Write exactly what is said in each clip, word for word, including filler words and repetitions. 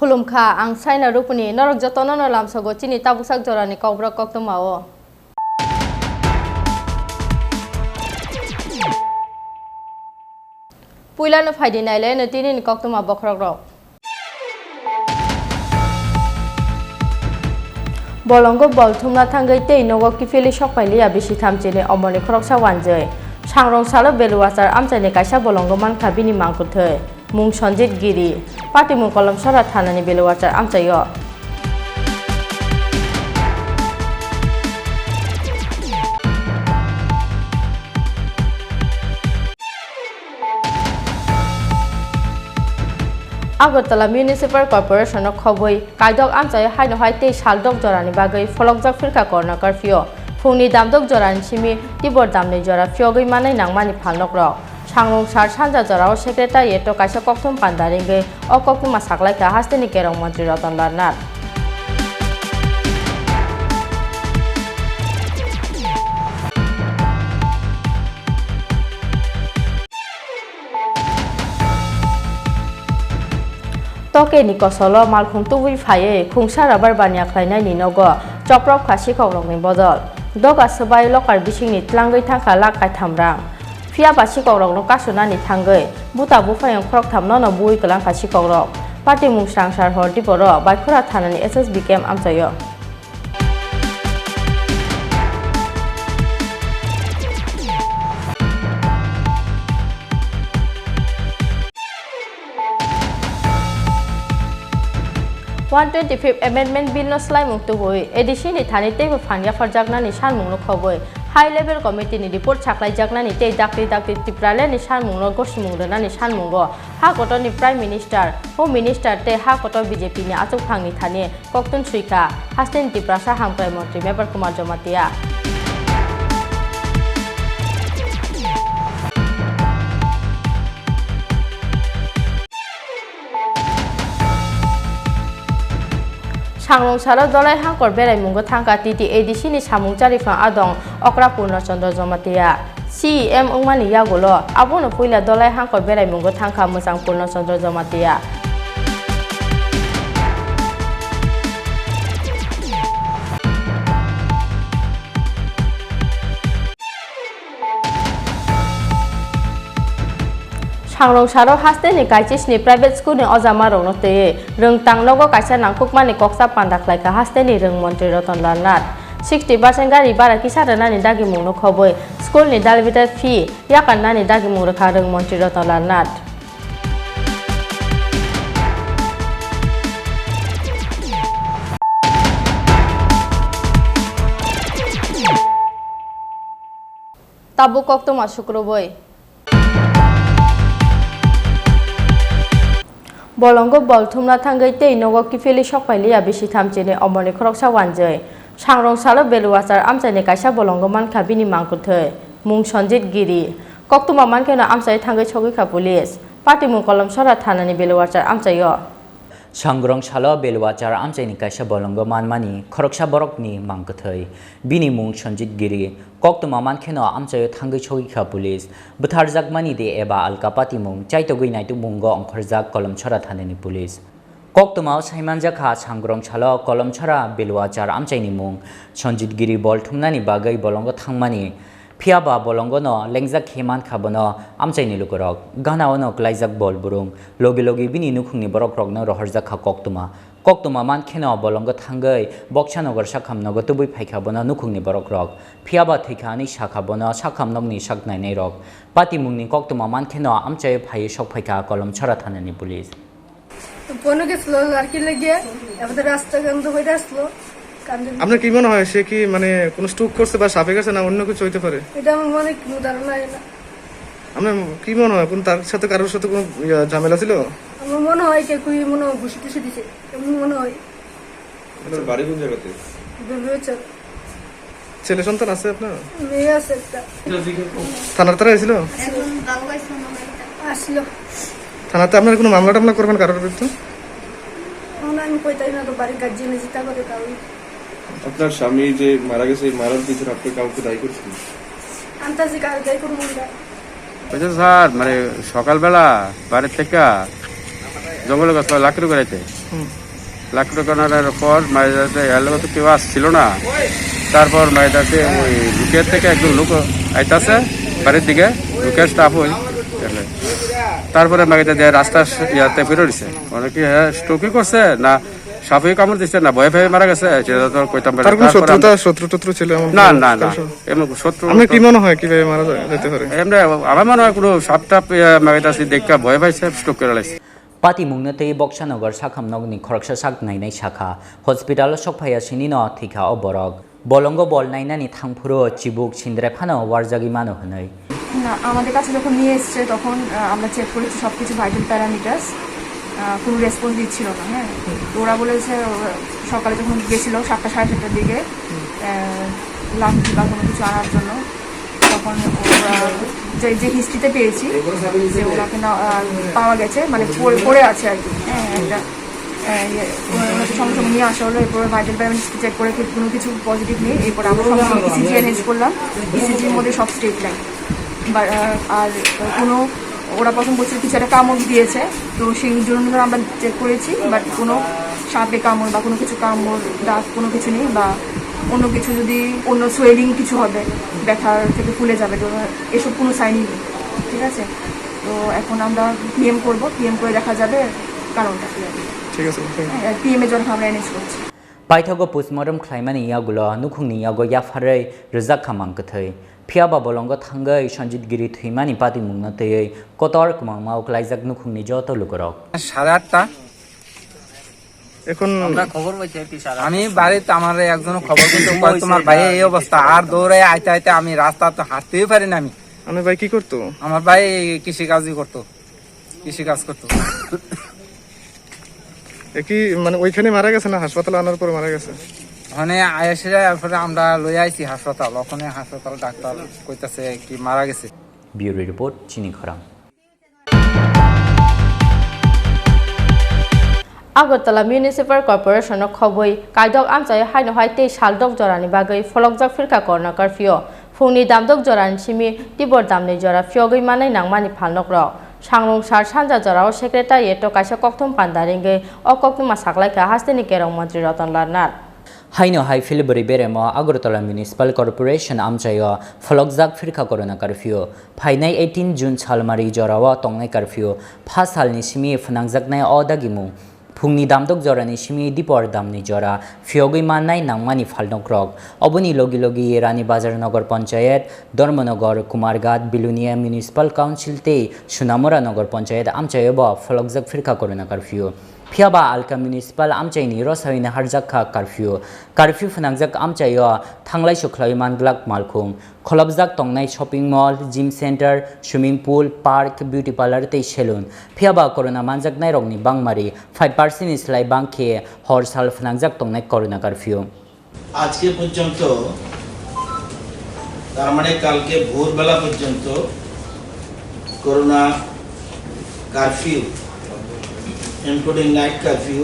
Khulumkha, ang Saina Rupuni, norok jotono no lamsogo chini tabuksak jorani kokborok koktwma o. Puilano phaidi nailai no tini ni koktwma bokhorok rok. Bolongo bol thumna thangwi tei nogo kiphilwi sokphailiya bisi thamchini omorni khoroksa wanjwi. Sangrong salo Beluachar amchaini kaisa bolongo mankha bini mangkwthwi. Mung Sanjit Giri. Patimung Kolomsora thanani Beluachar amchaio. Agartala Municipal Corporation o khobwi kaidok amchaio haino hai tei saldok jorani bagwi pholokjak phirkha corona curfew. Phungni damdok jorani simi tibor damni jora phiyogwi manwi nangmani phalnokrok. Sangrong sar sanja jorao secretariat o kaisa kokthum panda ringwi o koktwma saklaikha hasteni kerong montri Ratan Lal Nath. Tokeni kosolo malkhung tubui phaiwi khungsa rubber baniya khlainaini nogo choprok kha sikhokrokni bodol. Doga swbai lokar bisingni tlangwi thangkha lakh kaitham rang. Phiyaba sikhokrokno kasunani thangwi buta buphayung khoroktham nono buwi kwlangkha sikhokrok. Patimung srangsar hor diboro Baikhura thanani S S B camp amchaio. One twenty-fifth Amendment Bill no swlaimung tubui A D C ni thani teibo phan yapharjaknani sanmung no khobwi High Level Committee ni report saklaijaknani tei dakti dakti Tipraland ni sanmung no gosimung rwnani sanmungo ha kotor ni Prime Minister, Home Minister tei ha kotor B J P ni achukphang ni thani koktun swi kha, hasteni Tiprasa Hamkrai Montri Mebar Kumar Jamatia. Sangrong salo Dolai Hangkor berai mungo thangkha T T A D C ni samung chariphang adong okra Purna Chandra Jamatia. C E M wngmani yagulo abono puila Dolai Hangkor berai mungo thangkha mwchang Purna Chandra Jamatia. Sangrong saro hasteni kaisisni private school ni ojamarokno twiwi rwngtang nogo kaisa nangkukmani koksa panda khlaikha hasteni rwng montri Ratan Lal Nath. Sixty percent gari bara kisa rwnani dagimungno khobwi school ni dalbidal fee yakarnani dagimung rwkha rwng montri Ratan Lal Nath. Tabuk koktwma sukrubwi. Bolongo bol thumna thangwi tei nogo kiphilwi sokphailiya bisi thamchini omorni khoroksa wanjwi. Sangrong salo Beluachar amchaini kaisa bolongo mankha bini mangkwthwi, mung Sanjit Giri. Koktwma mankheno amchai thangwi sogwikha police. Patimung Kolomsora thanani Beluachar amchaio. Sangrong salo Beluachar amchaini kaisa bolongo manmani khoroksa borokni mangkwthwi. Bini mung Sanjit Giri. Koktwma mankheno amchaio thangwi sogwikha police. Bwtharjakmani de eba alka patimung chaitogwi naitukmungo ongkhorjak Kolomsora thanani police. Koktwmao saimanjakha Sangrong salo Kolomsora Beluachar amchaini mung Sanjit Giri bol thumnani bagwi bolongo thangmani. Phiyaba bolongono lengjak khe mankha bono amchaini lukurok. Ganaono klaijak bol burung. Logi logi bini nukhungni borokrokno rohorjakha koktwma. Koktwma man kheno bolongo thangwi Boksanagar sakham nogo tubui phaikha bono nukhungni borokrok. Phiyaba thwikha hwnwi sakha bono sakham nokni sak nainairok. Patimungni koktwma man kheno amchaio phaiwi sok phaikha Kolomchara thanani police. ফোনে গেছিল আর কি লেগে, আমাদের রাস্তা বন্ধ হয়ে আসলো। কান্দে আপনার কি মনে হয়, সে কি, মানে, কোনো স্ট্রোক করছে বা সাপে কাটছে, না অন্য কিছু হইতে পারে? এটা আমার মনে কোনো ধারণা হয় না। আপনার কি মনে হয়, কোন তার সাথে, কারোর সাথে কোনো, ইয়া, ঝামেলা ছিল? আমার মনে হয় কেউ কুই মনে হয় ঘুষি টুষি দিছে, এমন মনে হয়। আপনার বাড়ি কোন জায়গাতে? বেলুড়াচর। ছেলে সন্তান আছে আপনার? মেয়ে আছে একটা। থানার তারা এসেছিল? এখন বাবু আইসে আমার বাড়িতে। আসলো। থানাতে আপনার কোনো মামলা টামলা করবেন কারোর বিরুদ্ধে? এখন আমি কইতাই না তো, বাড়ির গার্জিয়ানে যেটা করে তাই। আপনার স্বামী যে মারা গেছে, এই মারার পিছনে আপনি কাউকে দায়ী করছেন? আমি তো আজকে কারো দায়ী করবো না। ওই যে স্যার, মানে, সকালবেলা বাড়ির থেকে জঙ্গলে গেছিল লাকড়ি করাইতে। হুম। লাকড়ি করানোর পর মায়ের যাতে এর লোকে তো কেউ আসছিল না। তারপর মায়ের যাতে ওই লুকের থেকে একজন লোক আইতাছে বাড়ির দিকে, লুকের স্টাফ ওই। তারপরে মাকে যে রাস্তা ইয়াতে ফিরে দিছে। মানে কি, হ্যাঁ, স্ট্রোকই করছে না সাপে কামড় দিছে না ভয়ে ভয়ে মারা গেছে, সেটা তো কইতাম পারি না। তার কোনো শত্রুতা, শত্রু টত্রু ছিল এমন না, কোনো না, না। কারণ? এমন শত্রু আপনার কি মনে হয় কিভাবে মারা যা-, যেতে পারে? এমনি আমার মনে হয় কোনো সাপ টাপ, ইয়ে, মারা গেছে, দেখে ভয় পাইছে, স্ট্রোক করে লাগছে। Patimungno tei Boksanagar sakham nokni khoroksa sak nainai sakha, hospital o sok phaiya sinino thwikha o borok. Bolongo bol nainani thangphuru chibuk sindre phano warjagwi mano hwnwi. না, আমাদের কাছে যখন নিয়ে এসছে তখন, আহ, আমরা চেক করেছি সব কিছু ভাইটাল প্যারামিটার্স, আহ, কোনো রেসপন্স দিচ্ছিল না, হ্যাঁ। তো ওরা বলেছে, ওরা সকালে যখন গেছিল সাতটা সাড়ে সাতটার দিকে, আহ, লাংস বা কোনো কিছু আনার জন্য, তখন ওরা যে, যে হিস্ট্রিতে পেয়েছি যে ওনাকে না, আহ, পাওয়া গেছে, মানে পড়ে, পড়ে আছে আর কি, হ্যাঁ, একটা, আহ, ইয়ে, ওনাকে সঙ্গে সঙ্গে নিয়ে আসা হলো, এরপরে ভাইটাল প্যারামিটার্স চেক করে কি কোনো কিছু পজিটিভ নেই, এরপরে আমরা সঙ্গে সঙ্গে ইসিজি অ্যারেঞ্জ করলাম, ইসিজির মধ্যে সব স্ট্রেট লাইন। বা, আহ, আর কোনো ওরা প্রথম বলছিল কিছু একটা কামড় দিয়েছে, তো সেই জন্য আমরা চেক করেছি, বাট কোনো সাপে কামড় বা কোনো কিছু কামড়, দাগ কোনো কিছু নেই, বা অন্য কিছু যদি অন্য সোয়েলিং কিছু হবে, ব্যথার থেকে ফুলে যাবে, তো এসব কোনো সাইনই নেই, ঠিক আছে? তো এখন আমরা পিএম করব, পিএম করে দেখা যাবে কারণটা কী হবে। ঠিক আছে, thank you. হ্যাঁ, পিএম এর জন্য আমরা অ্যারেঞ্জ করছি। Paithago postmortem khlaimani yagulo nukhungni yago yapharwi rwjak kha mang kwthwi. Phiyaba bolongo thangwi Sanjit Giri thwimani patimungno twiwi kotor kwmangma uklaijak nukhungni joto lukurok. সাড়ে আটটা। এখন আমরা খবর পাইছি আর কি, সারা আমি বাড়িতে আমার একজন খবর দিতে কয়, "তোমার ভাই এই অবস্থা।" আর দৌড়ে আইতে আইতে আমি রাস্তা তো হাঁটতেই পারি না আমি। আপনার ভাই কি করতো? আমার ভাই কৃষি কাজই করতো, কৃষি কাজ করতো। এ কি, মানে, ওইখানে মারা গেছে না হাসপাতালে আনার পর মারা গেছে? ওখানে আয়েসে, এরপরে আমরা লই আইছি হাসপাতাল, ওখানে হাসপাতাল ডাক্তার কইতাছে কি মারা গেছে। Bureau report, Chini Khorang. Agartala Municipal Corporation o khobwi kaidok amchai haino hai tei saldok jorani bagwi pholokjak phirkha corona curfew. Phungni damdok jorani simi tibor damni jora phiyogwi manai nangmani phalnokrok. Sangrong sar sanja jorao secretariat o kaisa kokthum panda ringwi o koktwma saklaikha hasteni kerong montri Ratan Lal Nath. Haino hai philibwrwi beremo Agartala Municipal Corporation amchaio pholokjak phirkha corona curfew. Phainai eighteen June salmari jorao tongnai curfew. Pha salni simi phnangjaknai o dagimung. Phungni damdok jorani simi dipor damni jora phiyogwi mannai nangmani phalnokrok. Oboni logi logi Rani Bazar Nagar Panchayat, Dharmanagar, Kumarghat, Bilonia Municipal Council tei Sonamura Nagar Panchayat amchaiobo pholokjak phirkha corona curfew. Phiyaba Alka Municipal amchaini rosawino harjak kha curfew. Curfew phnangjak amchaio thanglai sukhlaiwi manglak malkhung. Kholopjak tongnai shopping mall, gym center, swimming pool, park, beauty parlour tei salon. Phiyaba corona manjaknairokni bangmari five percent ni slai bang khe hor sal phnangjak tongnai corona curfew. আজকে পর্যন্ত, তার মানে কালকে ভোরবেলা পর্যন্ত corona curfew, including night curfew,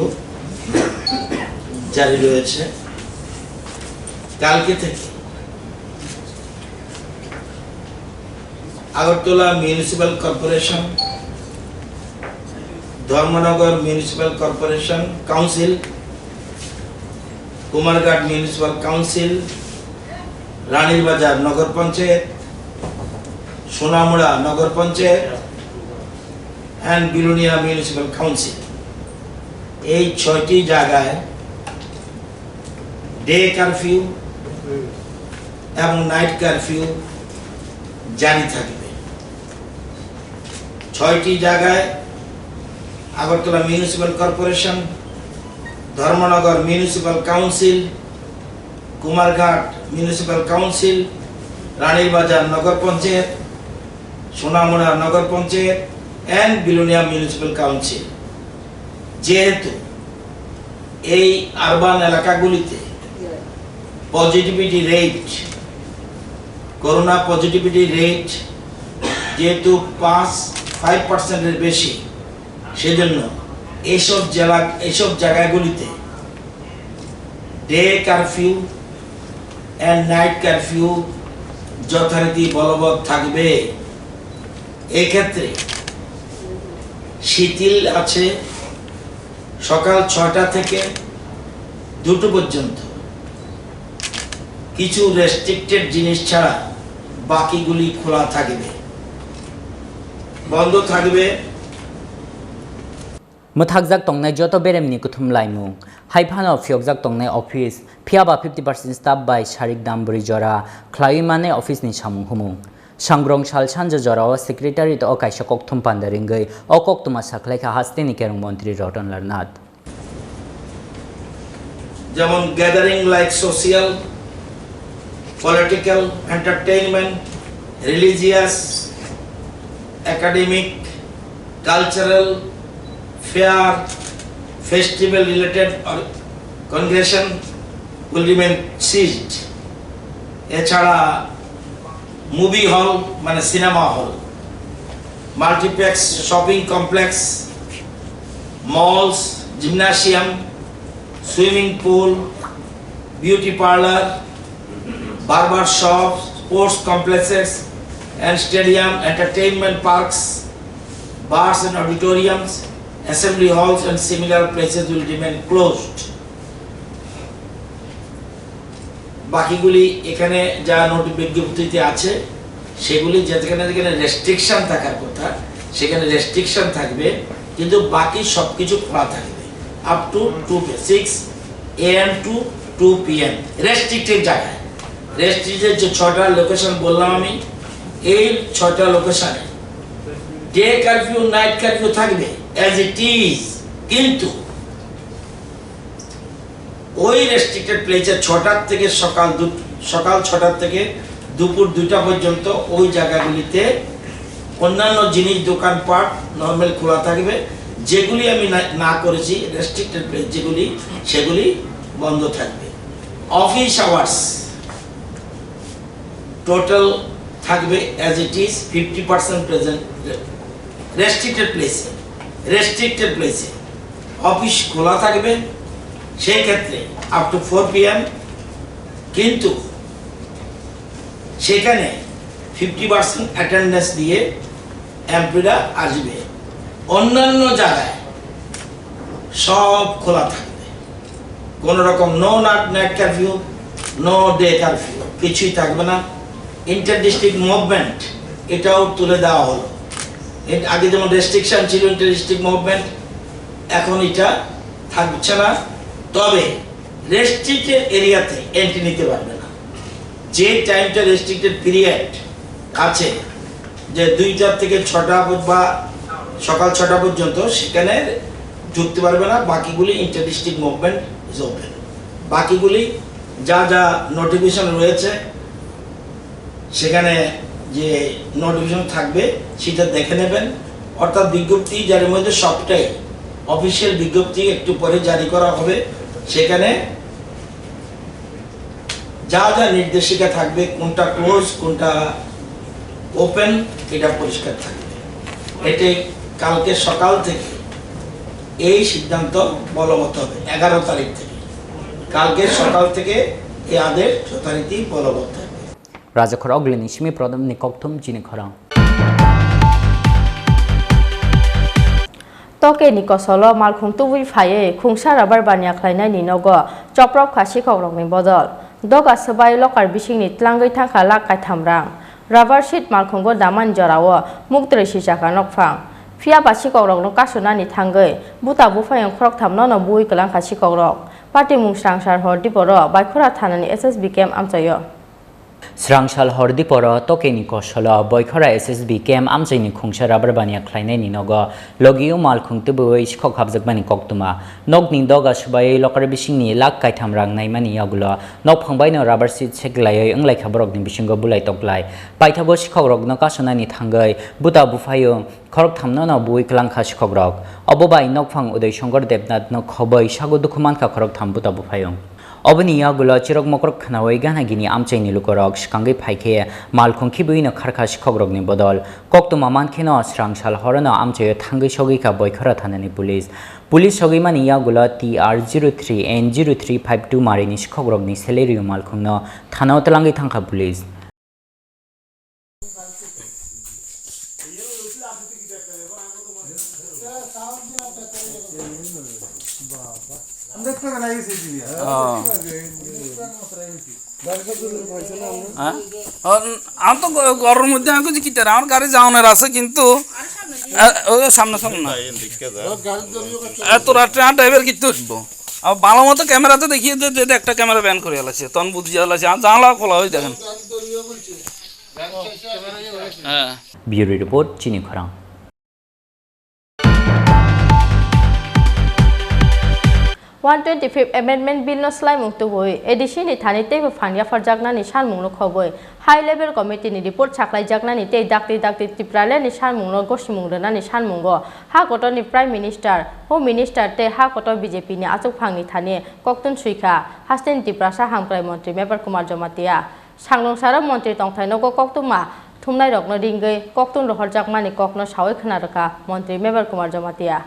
জারি রয়েছে। কালকে থেকে Agartala municipal corporation, Dharmanagar municipal corporation council, Kumarghat municipal council, রানীর বাজার নগর পঞ্চায়েত, সোনামুড়া নগর পঞ্চায়েত and বিলোনিয়া মিউনিসিপ্যাল কাউন্সিল, এই ছয়টি জায়গায় ডে কারফিউ এবং নাইট কারফিউ জারি থাকবে। ছয়টি জায়গায় Agartala municipal corporation, Dharmanagar municipal council, Kumarghat municipal council, Ranirbazar নগর পঞ্চায়েত, সোনামুড়া নগর পঞ্চায়েত and বিলোনিয়া মিউনিসিপ্যাল কাউন্সিল। যেহেতু এই আরবান এলাকাগুলিতে positivity rate, corona positivity rate যেহেতু পাঁচ, ফাইভ পার্সেন্টের বেশি, সেজন্য এইসব জেলা, এইসব জায়গাগুলিতে day curfew and night curfew যথারীতি বলবৎ থাকবে। এক্ষেত্রে শিথিল আছে সকাল ছয়টা থেকে দুটো পর্যন্ত, কিছু রেস্ট্রিক্টেড জিনিস ছাড়া বাকিগুলি খোলা থাকবে, বন্ধ থাকবে। Mwthakjak tongnai joto beremni kuthum laimung, hai phano phiyokjak tongnai office, phiya ba fifty percent staff bai sarik dam bwrwi jora khlaiwi mane office ni samung humung. Sangrong sal sanja jorao secretariat o kaisa kokthum panda ringwi o koktwma sakhlai kha hasteni kerong montri Ratan Lal Nath. যেমন gathering like social, political, entertainment, religious, academic, cultural, fair, festival related or congregation will remain seized. এছাড়া movie hall মানে cinema hall, multiplex, shopping complex, malls, gymnasium, swimming pool, beauty parlour, barber shop, sports complexes and stadium, entertainment parks, bars and auditoriums, assembly halls and similar places will remain closed. বাকিগুলি এখানে যা নোট বিজ্ঞপ্তিতে আছে, সেগুলি যেখানে যেখানে রেস্ট্রিকশন থাকার কথা, সেখানে রেস্ট্রিকশন থাকবে, কিন্তু বাকি সব কিছু খোলা থাকবে। Up to to six AM to two PM restricted জায়গায়। রেস্ট্রিক্টেড যে ছয়টা লোকেশন বললাম আমি, এই ছয়টা লোকেশনে ডে কারফিউ, নাইট কারফিউ থাকবে অ্যাজ ইট ইজ, কিন্তু ওই রেস্ট্রিক্টেড প্লেসে ছটার থেকে সকাল দু-, সকাল ছটার থেকে দুপুর দুইটা পর্যন্ত ওই জায়গাগুলিতে অন্যান্য জিনিস, দোকানপাট নর্মাল খোলা থাকবে। যেগুলি আমি না, না করেছি, রেস্ট্রিক্টেড প্লেস যেগুলি, সেগুলি বন্ধ থাকবে। অফিস আওয়ার্স টোটাল থাকবে as it is, fifty percent present. Restricted প্লেসে, রেস্ট্রিক্টেড প্লেসে অফিস খোলা থাকবে, সেই ক্ষেত্রে আপ টু ফোর পিএম। কিন্তু সেখানে ফিফটি পার্সেন্ট অ্যাটেন্ডেন্স দিয়ে এমপ্লয়িরা আসবে। অন্যান্য জায়গায় সব খোলা থাকবে। কোনো রকম no night, night curfew, no day curfew, কিছুই থাকবে না। ইন্টার ডিস্ট্রিক্ট মুভমেন্ট, এটাও তুলে দেওয়া হলো। এর আগে যেমন রেস্ট্রিকশন ছিল ইন্টার ডিস্ট্রিক্ট মুভমেন্ট, এখন এটা থাকছে না। তবে রেস্ট্রিক্টেড এরিয়াতে এন্ট্রি নিতে পারবে না। যে টাইমটা রেস্ট্রিক্টেড পিরিয়ড আছে, যে দুইটা থেকে ছটা পর-, বা সকাল ছটা পর্যন্ত, সেখানে ঢুকতে পারবে না। বাকিগুলি inter district movement is open. বাকিগুলি যা যা নোটিফিকেশন রয়েছে, সেখানে যে নোটিফিকেশন থাকবে, সেটা দেখে নেবেন। অর্থাৎ বিজ্ঞপ্তি জারির মধ্যে সবটাই অফিসিয়াল বিজ্ঞপ্তি একটু পরে জারি করা হবে। সেখানে যা যা নির্দেশিকা থাকবে, কোনটা ক্লোজ, কোনটা ওপেন, এটা পরিষ্কার থাকবে। এতে কালকে সকাল থেকে এই সিদ্ধান্ত বলবৎ হবে, এগারো তারিখ থেকে। কালকে সকাল থেকে এই আদেশ যথারীতি বলবৎ থাকবে। Rajakhor Ogli ni simi prodom ni kokthum chini khorang. Tokeni kosolo malkhung tubui phaiwi khungsa rubber baniya khlainaini nogo choprok kha sikhokrokni bodol. Doga swbai lokar bisingni tlangwi thangkha lakh kaitham rang. Rubber sheet malkhungo damani jorao muktwrwi swichakha nokphang. Phiya ba sikokrokno kasunani thangwi buta buphayung khoroktham nono bui kwlangkha sikokrok. Patimung Srangsal hor diporo Baikhora thanani S S B camp amchaio. Srangsal hor diporo tokeni kosolo Boikhora S S B camp amchaini khungsa rubber baniya khlainaini nogo logiyo malkhung tubui sikhok hapjakmani koktwma. Nokni doga subaiwi lokar bisingni lakh kaitham rang naimani yagulo nokphang baino rubber sheet seklaiwi wnglaikha borokni bisingo bulai toklai. Paithago sikhokrokno kasunani thangwi buta buphayung khoroktham nono bui kwlangkha sikhokrok. Obo bai nokphang Udai Shankar Debnath no khoboi sago dukhu mankha khoroktham buta buphayung. Oboni yagulo chirok mokrok khnawi gana gini amchaini lukorok swkangwi phaikhe malkhung khibiwino kharkha sikhokrokni bodol. Koktwma mankheno Srangsal horono amchaio thangwi sogwikha Boikhora thanani police. Police sogwimani yagulo T R zero three N zero three five two marini sikhokrokni salary malkhungno thanao twlangwi thangkha police. হ্যাঁ? ও, আমার তো ঘ-, ঘরের মধ্যে আমি কিছু কিনতে না, আমার গাড়ি যাওয়ানোর আছে, কিন্তু, আহ, ও সামনে সামনে না। এ, তোরা ট্রেন ড্রাইভার কিত্তু উঠবো? আর ভালো মতো ক্যামেরাতে দেখিয়ে দে, দে, দে, একটা ক্যামেরা ব্যান করে আলাইছে, তখন বুঝিয়ে আলাইছে, আর জানালা খোলা হয়ে দেখেন। হ্যাঁ। Bureau report, Chini Khorang. One twenty fifth Amendment Bill no swlaimung tubui A D C ni thani teibo phan yapharjaknani sanmung no khoboi High Level Committee ni report saklaijaknani tei dakti dakti Tipraland ni sanmung no gosimung rwnani sanmungo ha kotor ni Prime Minister, Home Minister tei ha kotor B J P ni achukphang ni thani koktun suikha haste ni Tiprasa Hamkrai Montri Mebar Kumar Jamatia. Sanglong saro montri tongthai nogo koktwma thumnairokno ringwi koktun rohorjakmani kokno sawi khna rwkha montri Mebar Kumar Jamatia.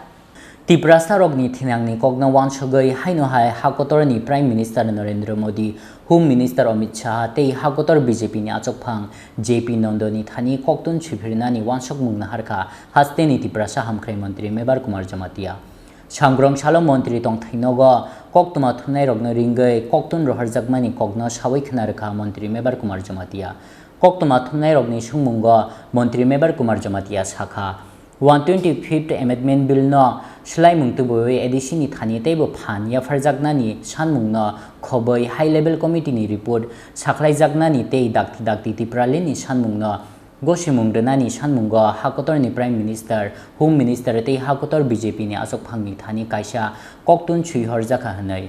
Tiprasarokni thinangni kokno wansugwi haino hai hakotorni Prime Minister Narendra Modi, Home Minister Amit Shah tei hakotor B J P ni achukphang J P Nandoni thani koktun suiphirnani wansukmung naharkha hasteni Tiprasa hamkrai montri Mebar Kumar Jamatia. Sangrong salo montri tongthai nogo koktwma thumnairokno ringwi koktun rohorjakmani kokno sawi khna rwkha montri Mebar Kumar Jamatia. Koktwma thumnairokni sungmungo montri Mebar Kumar Jamatia sakha, one twenty fifth Amendment Bill no swlaimung tubui A D C ni thani teibo phan yapharjaknani sanmungno khoboi High Level Committee ni report sakhlaijaknani tei dakti dakti Tipraland ni sanmungno gosimung rwnani sanmungo hakotorni Prime Minister, Home Minister tei hakotor B J P ni achukphangni thani kaisa koktun suihorjakha hwnwi.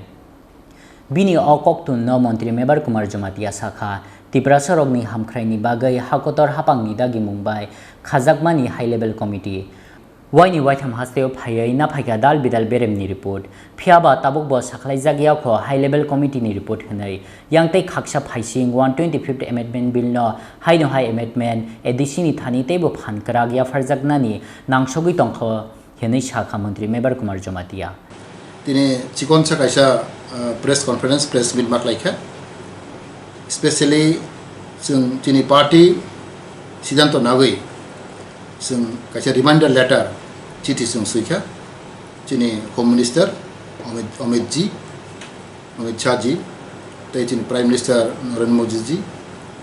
Bini o koktunno montri Mebar Kumar Jamatia sakha, Tiprasarokni hamkhraini bagwi hakotor haphangni dagimung bai khajakmani High Level Committee. Waini waitham hasteo phaiwi naphaikha dal bidal beremni report. Phiyaba tabukbo sakhlaijak yakho High Level Committee ni report hwnwi. Yang tei khaksa phaising one twenty fifth Amendment Bill no haino hai amendment A D C ni thani teibo phan kwrak yapharjaknani nangsogwi tongkho hwnwi sakha montri Mebar Kumar Jamatia. Tini chikonsa kaisa, uh, press conference, press meet ma khlaikha. Specially chwng chini party siddhanto nagwi chwng kaisa reminder letter, chithi chwng swikha chini Home Minister Amit, Amit ji, Amit Shah ji, tei chini Prime Minister Narendra Modi ji,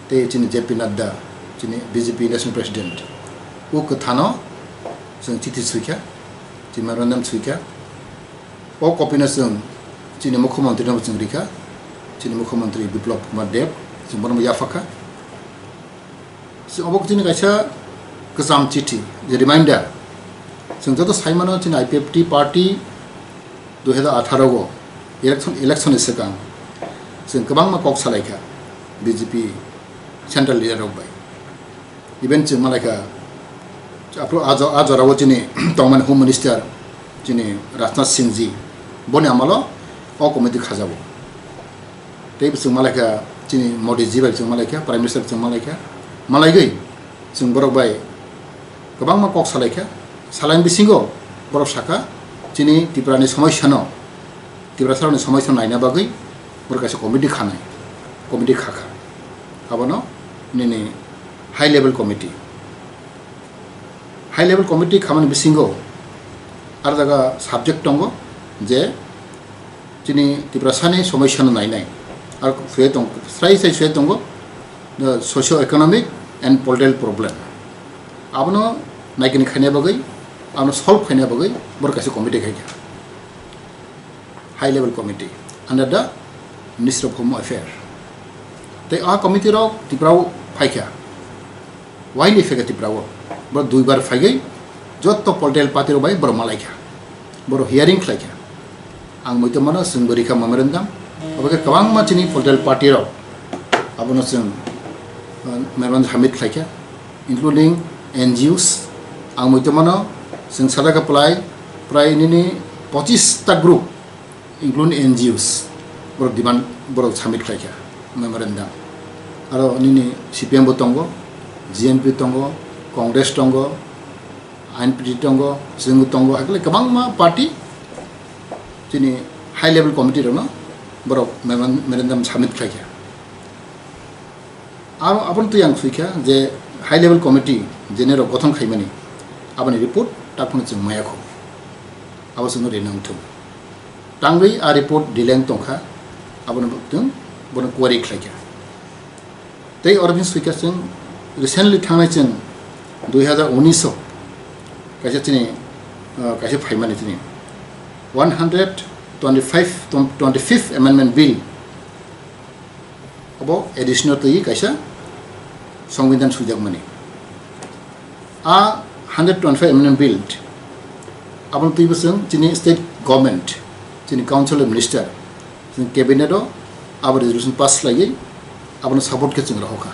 tei chini J P Nadda, chini B J P National President. O kwthano chwng chithi swikha, chini memorandum swikha. O copy no chwng chini Mukhyamantri no chwng rikha, chini Mukhyamantri Biplab Kumar Deb, chwng bono yaphakha. Chwng obo chini kaisa kwcham chithi, je reminder. Chwng joto sai mano chini I P F T party dui hazar atharo o election, election ni swkang chwng kwbangma kok salaikha B J P central leader rok bai. Even chwng malaikha, aphuru a jo-, a jorao chini tongmani Home Minister chini Rajnath Singh ji, boni amalo o committee khajabo. Tei chwng malaikha chini Modi ji bai chwng malaikha, Prime Minister chwng malaikha, malaigwi chwng borok bai kwbangma kok salaikha. Salaini bisingo borok sakha chini Tripura ni somosya no Tiprasarokni somosya naina bagwi borok kaisa committee khanai, committee khakha. Abono nini high level committee. High level committee khamani bisingo aro jaga subject tongo je chini Tiprasani somosya no nainai. Aro swiya tong, srai srai swiya tongo, the socio economic and political problem. Abono naikini khaina bagwi ano solve khaina bagwi borok kaisa committee khaikha, high level committee under the Ministry of Home Affairs. Tei a committee rok Tripura o phaikha, widely phaikha Tripura o, borok duibar phaigwi jotto political party rok bai borok malaikha, borok hearing khlaikha. Ang muitu mano chwng bwrwi kha memorandum, obo khe kwbangma chini political party rok abono chwng, uh, memorandum submit khlaikha, including N G Os. Ang muitu mano chwng sadaka pwlai prai nini pochis ta group, including N G Os, borok demand, borok submit khlaikha memorandum. Aro nini C P M bo tongo, G N P tongo, Congress tongo, I N P T tongo, chwng tongo, hakhe kwbangma party chini high level committee rokno borok memorandum submit khlaikha. Aro aboni twi ang sui kha je high level committee je nirok gothon khaimani, aboni report takhwno chwng maya kho, abo chwngno rina wngthung. Tangwi a report delay wng tongkha, abono chwng bono query khlaikha. Tei oro bini sui kha chwng recently thangnai chwng dui hazar unis o kaisa chini, ah, kaisa phaimani chini one hundred twenty-five, twenty-fifth amendment bill. Abo additional twi kaisa Songbidan suijakmani. A hundred twenty-five amendment bill, aboni twibo chwng chini state government, chini council of minister, chini cabinet o abo resolution pass khlaiwi abono support khe chwng rohorkha.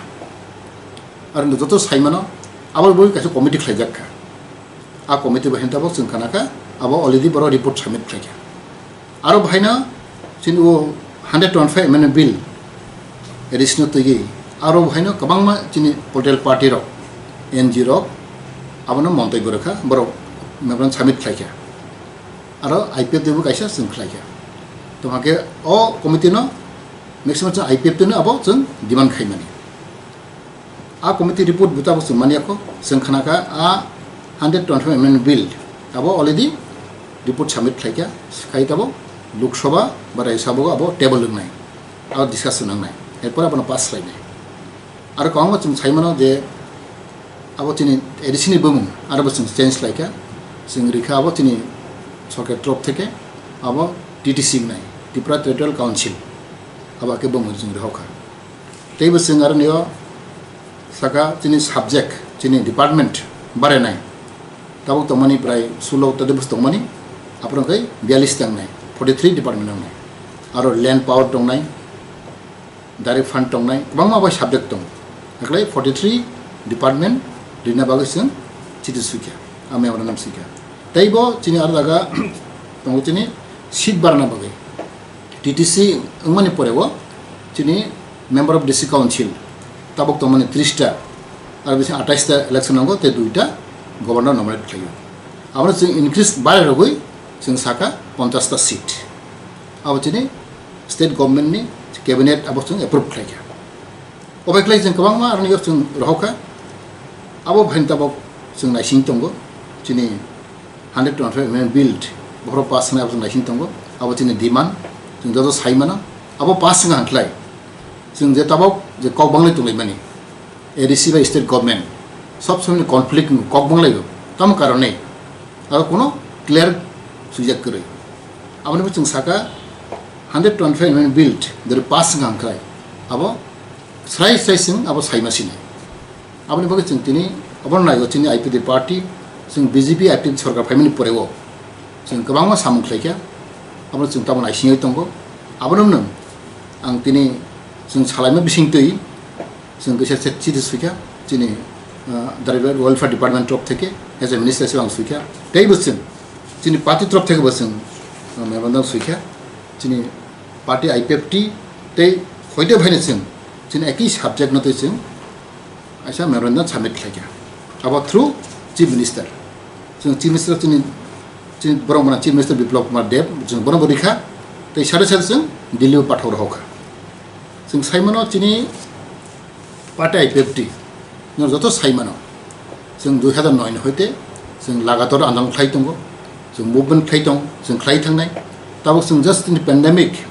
Aro joto saimano abo bo kaisa committee khlaijakha. A committee bo hintabok chwng khanakha, abo already borok report submit khlaikha. Aro bahaino chini o hundred twenty-five amendment bill additional twiwi aro bahaino kwbangma chini political party rok, N G O rok abono montoi bo rwkha, borok memorandum submit khlaikha. Aro I P F T bo kaisa chwng khlaikha. Tongkha khe o committee no maximum chwng I P F T no abo chwng demand khaimani. A committee report bo tabok chwng manya kho, chwng khna kha a hundred twenty-five amendment bill abo already report submit khlai kha, khai tabok Lok Sabha ba Rajya Sabha o abo table wngnai, abo discuss wngnai, erpor abono pass khlainai. Aro kwbangma chwng sai mano je abo chini A D C ni bumung aro bo chwng change khlai kha, chwng rikha abo chini sorkar torop theke abo T T C wngnai, Tripura Territorial Council, abo khe bumung chwng rihokha. Teibo chwng aroni o saka chini subject, chini department barenai. Tabuk tongmani prai sulo ta debus tongmani, aphuru khe biyalis tangnai, forty three department wngnai. Aro land power tongnai, direct fund tongnai, kwbangma bai subject tong. Hakhlai forty three department rina bagwi chwng chiti sukya, a memorandum sukya. Teibo chini aro daga tongo chini seat barna bagwi. T T C wngmani pore o chini member of district council tabuk tongmani tris ta, aro bisi atais ta election nango, tei duita governor nominate khlaio. Abono chwng increase bai rogwi chwng saka ponchash ta seat. Abo chini state government ni cabinet abo chwng approve khlaikha. Obai khlai chwng kwbangma aroni yok chwng rohokha. Abo bahan tabok chwng naising tongo. Chini hundred twenty-five amendment bill bohrok pass wngnai abo chwng naising tongo. Abo chini demand, chwng joto sai mano. Abo pass wngkha hwnkhlai chwng je tabok je kok banglai tonglaimani, A D C bai state government sob somoi conflict wngo, kok banglaio. Tamo karone aro kono clear swijak kwrwi. Aboni bo chwng saka hundred twenty-five amendment bill jodi pass wngkha hwnkhlai abo srai srai chwng abo saima sinai. Aboni bagwi chwng tini obono naigo chini I P F T party, chwng B J P I P F T sorkar phaimani poreo chwng kwbangma samung khlaikha, abono chwng tabuk naisingwi tongo. Abono nwng ang tini chwng salaima bisingtwi chwng kisa se chiti swikha chini, ah, Tribal Welfare Department torop theke, as a minister se ang swikha. Teibo chwng chini party torop theke bo chwng, ah, memorandum swikha. Chini party I P F T tei hoite phaino chwng chini ekhi subject no tei chwng kaisa memorandum submit khlaikha. Abo through Chief Minister. Chwng Chief Minister chini, chini borok mano Chief Minister Biplab Kumar Deb, chwng bono bo rikha. Tei sade sade chwng Delhi o pathok rohokha. Chwng sai mano chini party I P F T no joto sai mano. Chwng dui hazar noi ni hoite chwng lagator andolon khlai tongo, chwng movement khlai tong, chwng khlai thangnai. Tabuk chwng just in pandemic,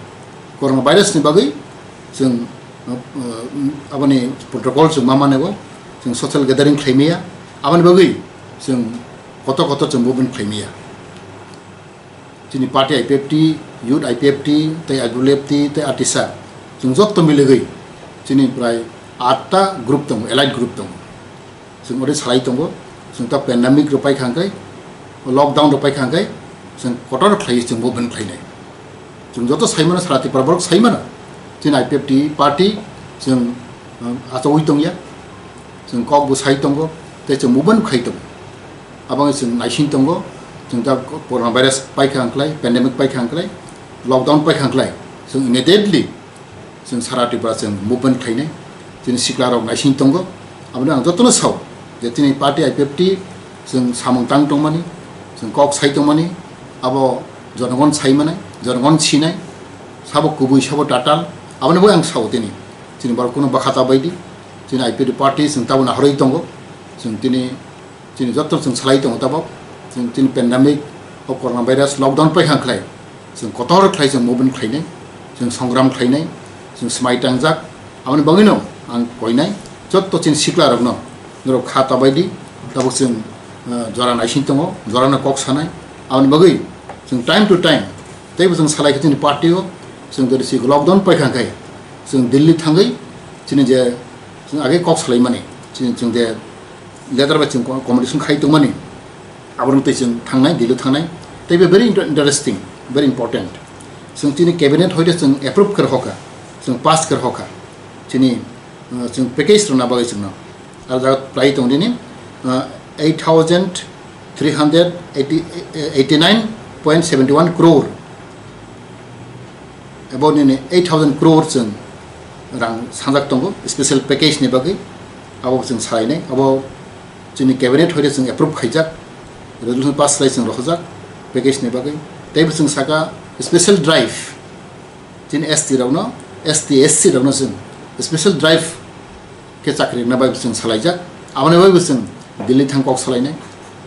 corona virus ni bagwi chwng, uh, uh, aboni protocol chwng ma manebo, chwng social gathering khlai maya. Aboni bagwi chwng Kotor kotor chwng movement khlaimaya. Chini party I P F T, youth I P F T, tei I W F T, tei atisa. Chwng jotto miligwi chini prai atta group tongo, elite group tongo. Chwng ori salai tongo, chwng ta pandemic rok paikha hwnkhe, lockdown rok paikha hwnkhe, chwng kotor khlaiwi chwng movement khlainai. Chwng joto saimano, sara Tripura borok saimano, chini I P F T party chwng, uh, achawi tongya, chwng kok bo sai tongo, tei chwng movement khai tongo. Aboni chwng naising tongo, chwng ta coronavirus paikha hwnkhlai, pandemic paikha hwnkhlai, lockdown paikha hwnkhlai, chwng immediately chwng sara Tripura chwng movement khlainai, chini sikla rok naising tongo. Aboni ang jotono sao je chini party I P F T chwng samung tang tongmani, chwng kok sai tongmani, abo jonogon sai manai, jonogon sinai, sabo kubui sabo tatal, aboni bo ang sao tini. Chini borok kuno bwkha ta baidi, chini I P F T party chwng tabuk nahorwi tongo, chwng tini Chini joto chwng salai tongo tabok, chwng chini pandemic o coronavirus lockdown paikha khlai, chwng kotor khlai chwng movement khlainai, chwng songram khlainai, chwng swmai tangjak, aboni bagwino ang koinai joto chini sikla rokno norok kha tabaidi tabok chwng, eh, jora naising tongo, jorano kok sanai, aboni bagwi chwng time to time teibo chwng salai khe chini party o chwng jodi si lockdown paikha khai chwng Delhi thangwi chini je chwng age kok salaimani chini chwng je letter bai chwng co-, communication khai tongmani, aborok twi chwng thangnai, Delhi thangnai, tei be very inter-, interesting, very important. Chwng chini cabinet hoite chwng approve khe rokha, chwng pass khe rokha, chini, uh, chwng package rwna bagwi chwngno. Ar jaga prai tong dini, uh, eight thousand three hundred eighty, eighty-nine point seventy-one crore. Abo nini eight thousand crore chwng rang sanjak tongo special package ni bagwi, abo chwng salainai, abo chini cabinet hoite chwng approve khaijak, resolution pass khlai chwng rohorjak package ni bagwi. Teibo chwng saka special drive chini S T rokno, S T, S C rokno chwng special drive khe chakri rwna bai bo chwng salaijak. Aboni bai bo chwng Delhi thang kok salainai.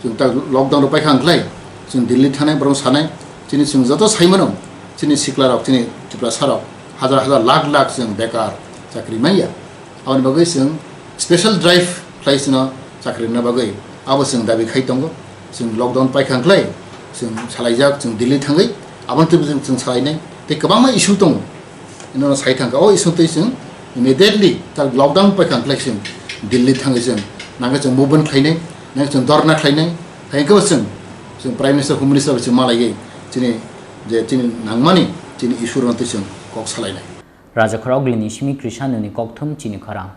Chwng ta lockdown rok paikha wngkhlai chwng Delhi thangnai, borok sanai, chini chwng joto saimano, chini sikla rok, chini Tiprasa rok hajar hajar lakh lakh chwng bekar chakri manya. Aboni bagwi chwng special drive khlai chwngno chakri rwna bagwi abo chwng dabi khai tongo. Chwng lockdown paikha wngkhlai chwng salaijak, chwng Delhi thangwi aboni twibo chwng, chwng salainai. Tei kwbangma issue tongo. Ino sai thangkha, o issue twi chwng immediately ta lockdown paikha wngkhlai chwng Delhi thangwi chwng nangkhe chwng movement khlainai, nangkhe chwng dhorna khlainai, hai khe chwng, chwng Prime Minister, Home Minister bai chwng malaiwi chini je chini nangmani chini issue rokno twi chwng kok salainai. Rajakhor Oglini simi Krishanoni kokthum chini khorang.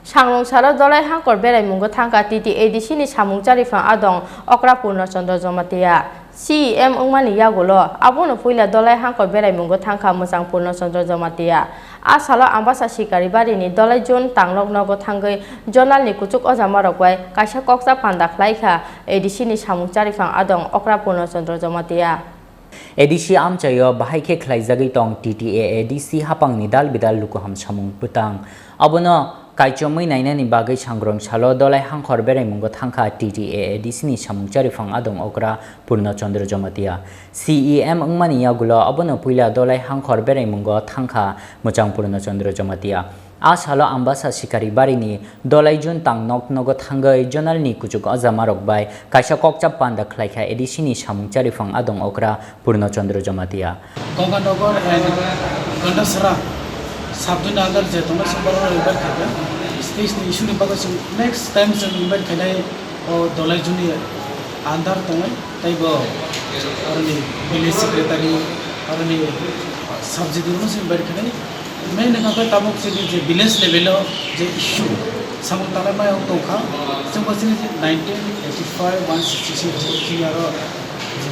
Sangmung salo Dolai Hangkor beraimungo thangkha T T A D C ni samung chariphang adong okra Purno Chandra Jamatia. C E M wngmani yagulo abono puila Dolai Hangkor beraimungo thangkha mwchang Purno Chandra Jamatia. A salo Ambasa Sikari barini Dolai Jun tangnok nogo thangwi zonal ni kuchuk ojamarok bai kaisa kokcha panda khlaikha A D C ni samung chariphang adong okra Purno Chandra Jamatia. A D C amchaio bahai khe khlaijagwi tong T T A A D C hapangni dal bidal lukuham samung bwtang. Abono kaichomwi nainani bagwi sangrong salo Dolai Hangkor beraimungo thangkha T T A A D C ni samung chariphang adong okra Purno Chandra Jamatia. C E M wngmani yagulo abono puila Dolai Hangkor beraimungo thangkha mwchang Purno Chandra Jamatia. A salo Ambasa Sikari barini Dolai Jun tangnok nogo thangwi zonal ni kuchuk ojamarok bai kaisa kokcha panda khlaikha A D C ni samung chariphang adong okra Purno Chandra Jamatia. Ganganagar and Gandasara sabduni under je tongnai song borok invite khaikha. Stage ni issue ni bagwi chwng next time chwng invite khainai o Dolai Jun ni under tongnai. Taibo aroni village secretary, aroni subsidy no se bai khanai. Main hwnkha khe tabuk chini je village level o je issue samung tanai mai tongkha. Chwngbo chini je nineteen eighty-five one sixty-six G R o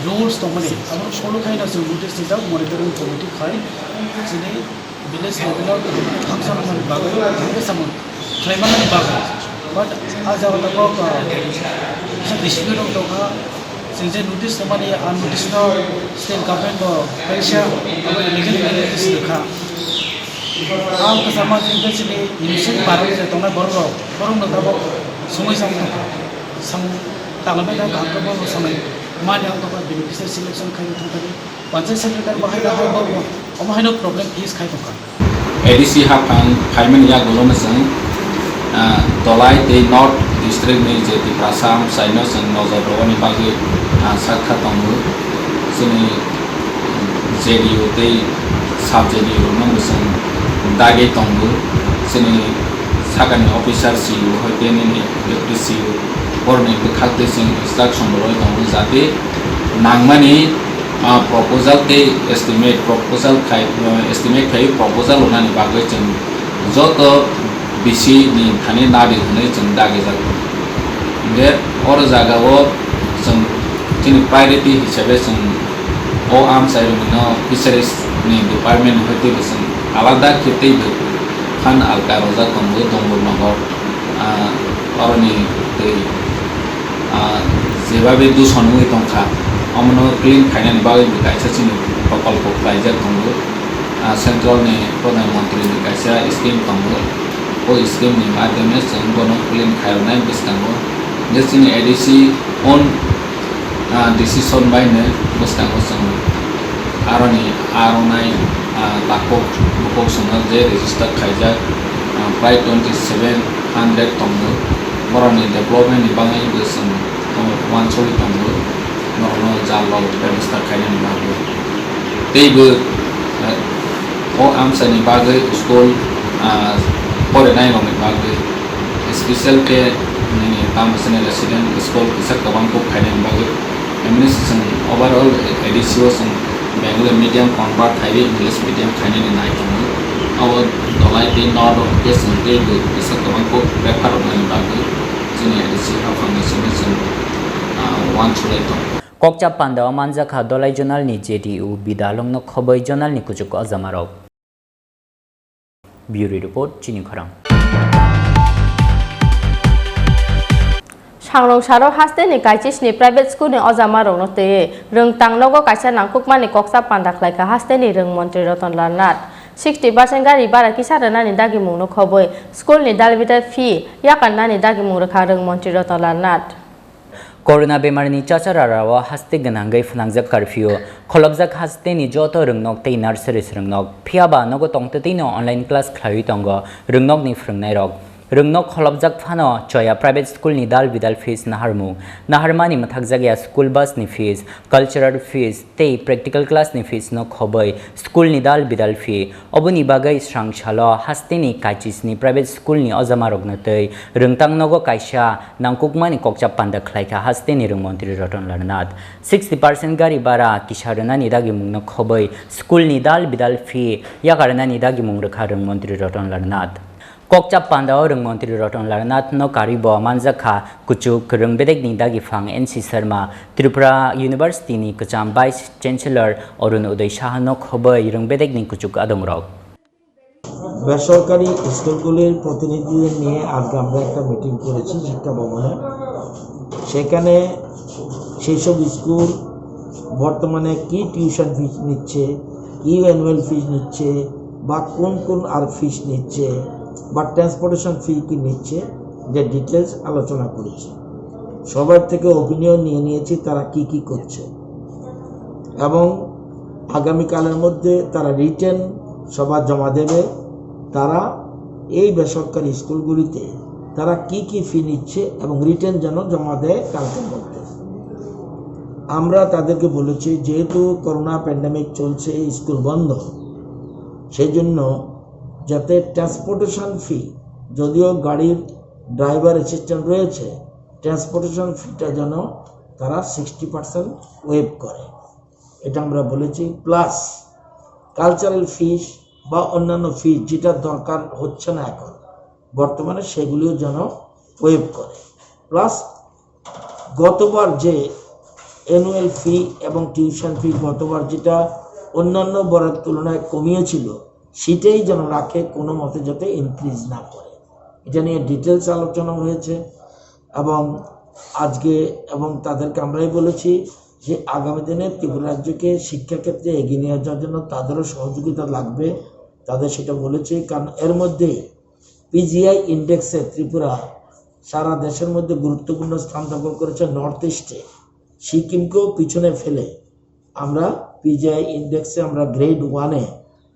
rules tongmani abo follow khaina chwng notice rijak monitoring committee khai chini village level o function wngmani bagwi tangwi samung khlaimanani bagwi. But a jaga tabuk, uh, kisa dispute rok tongkha, chwng je notice tongmani, a notice no state government bo kaisa abo illegal notice rwkha. Ang kwchama chwng je chini innocent party je tongnai borok rok, borok no tabuk songwi samung tangwi samung tangwi bai kaham khe borok samung mani ang tongkha beneficiary selection khai thangkha. Panchayat secretary bo hai da hai bo omo haino problem face khai tongkha. A D C haphang phaimani yagulo mwchang, ah, Dolai tei North District ni je Tiprasa amchaino chwng nojor rwani bagwi, ah, sakha tongo. Chini J D U tei sub J D U rokno bo chwng dagwi tongo. Chini sakani officer C E O hoite nini deputy C E O borokni bwkhak tei chwng instruction bo rwui tongo, jate nangmani, ah, proposal tei estimate, proposal khai, ah, estimate khai proposal rwnani bagwi chwng joto B C ni thani nadi hwnwi chwng dagijak. Hingkhe oro jagao chwng chini priority hisabe chwng o amchairokno fisheries ni department ni hoite bo chwng alada khe teibo phan alka rwjak tongo Dombor nogor, ah, oroni tei, ah, jebabe duson wngwi tongkha, omono clean khainani bagwi bo kaisa chini prokolpo khlaijak tongo. Ah, central ni Pradhan Mantri ni kaisa scheme tongo. O scheme ni madhyame chwng bono clean khairoknai bwskango. Je chini A D C own, ah, decision bai no bwskango chwng aroni, aronai, ah, takhuk bukhuk chwngno je register khaijak, ah, prai twenty seven hundred tongo. Borokni development ni bagwi bo chwng, ah, uansugwi tongo. Norokno jal rok bebostha khainani bagwi. Teibo, eh, o amchaini bagwi school, ah, porinairokni bagwi, special khe nini tamo chini resident school kisa kwbang kuk khainani bagwi, M N S chwng overall A D C o chwng Bengali medium convert khaiwi English medium khainani nai tongo. Abo Dholai tei North o khe chwng teibo kisa kwbang kuk bepar rwnani bagwi chini A D C haphangni simi chwng, ah, uansugwi tongo. Kokcha pandao manjakha Dholai zonal ni J D U bidalongno khoboi zonal ni kuchuk ojamarok. Bureau report, chini khorang. Sangrong saro haste ni kaichisni private school ni ojamarokno twiwi rwngtang nogo kaisa nangkukmani kokcha panda khlaikha haste ni rwng montri Ratan Lal Nath. Sixty percent gari bara kisa rwnani dagimungno khoboi school ni dalbidal fee yakarnani dagimung rwkha rwng montri Ratan Lal Nath. Corona bemarni chachara rao haste gwnangwi phnangjak curfew, kholopjak hasteni joto rwngnok tei nursery swrwngnok, phiyaba nogo tongtwtwino online class khlaiwi tongo rwngnokni phwrwngnairok. Rwngnok kholopjak phano Choya Private School ni dal bidal fees naharmung, naharmani mwthakjakya school bus ni fees, cultural fees, tei practical class ni fees no khoboi school ni dal bidal fee. Oboni bagwi srang salo hasteni kaichisni private school ni ojamarokno tei rwngtang nogo kaisa nangkukmani kokcha panda khlaikha hasteni rwng montri Ratan Lal Nath. Sixty percent gari bara kisa rwnani dagimungno khoboi school ni dal bidal fee yakarnani dagimung rwkha rwng montri Ratan Lal Nath. Kokcha pandao rwng montri Ratan Lal Nath no karwi bo manjakha kuchuk rwng bedekni dagiphang N C Sharma, Tripura University ni kwcham Vice Chancellor Arun Uday Saha no khoboi rwng bedekni kuchuk adongrok. বেসরকারি স্কুলগুলির প্রতিনিধিদের নিয়ে আজকে আমরা একটা মিটিং করেছি শিক্ষা ভবনে। সেখানে সেই সব স্কুল বর্তমানে কি টিউশন ফিস নিচ্ছে, কি অ্যানুয়াল ফিস নিচ্ছে, বা কোন কোন আর ফিস নিচ্ছে, বা ট্রান্সপোর্টেশন ফি কি নিচ্ছে, যে ডিটেলস আলোচনা করেছি। সবার থেকে ওপিনিয়ন নিয়ে নিয়েছি তারা কি কি করছে, এবং আগামীকালের মধ্যে তারা রিটেন সভা জমা দেবে। তারা এই বেসরকারি স্কুলগুলিতে তারা কি কি ফি নিচ্ছে এবং রিটেন যেন জমা দেয় কালকের মধ্যে। আমরা তাদেরকে বলেছি, যেহেতু করোনা প্যান্ডেমিক চলছে, স্কুল বন্ধ, সেই জন্য যাতে ট্রান্সপোর্টেশন ফি, যদিও গাড়ির ড্রাইভার অ্যাসিস্ট্যান্ট রয়েছে, ট্রান্সপোর্টেশন ফিটা যেন তারা সিক্সটি পার্সেন্ট ওয়েভ করে, এটা আমরা বলেছি। প্লাস কালচারাল ফিস বা অন্যান্য ফিস যেটা দরকার হচ্ছে না এখন বর্তমানে, সেগুলিও যেন ওয়েভ করে। প্লাস গতবার যে অ্যানুয়াল ফি এবং টিউশন ফি গতবার যেটা অন্যান্য বারের তুলনায় কমিয়েছিল, সেটাই যেন রাখে, কোনো মতে যাতে ইনক্রিজ না করে। এটা নিয়ে ডিটেলস আলোচনা হয়েছে। এবং আজকে এবং তাদেরকে আমরাই বলেছি যে আগামী দিনে ত্রিপুরা রাজ্যকে শিক্ষাক্ষেত্রে এগিয়ে নিয়ে যাওয়ার জন্য তাদেরও সহযোগিতা লাগবে, তাদের সেটা বলেছি। কারণ এর মধ্যে পিজিআই ইন্ডেক্সে ত্রিপুরা সারা দেশের মধ্যে গুরুত্বপূর্ণ স্থান দখল করেছে নর্থ ইস্টে। সিকিমকেও পিছনে ফেলে আমরা পিজিআই ইন্ডেক্সে আমরা গ্রেড ওয়ানে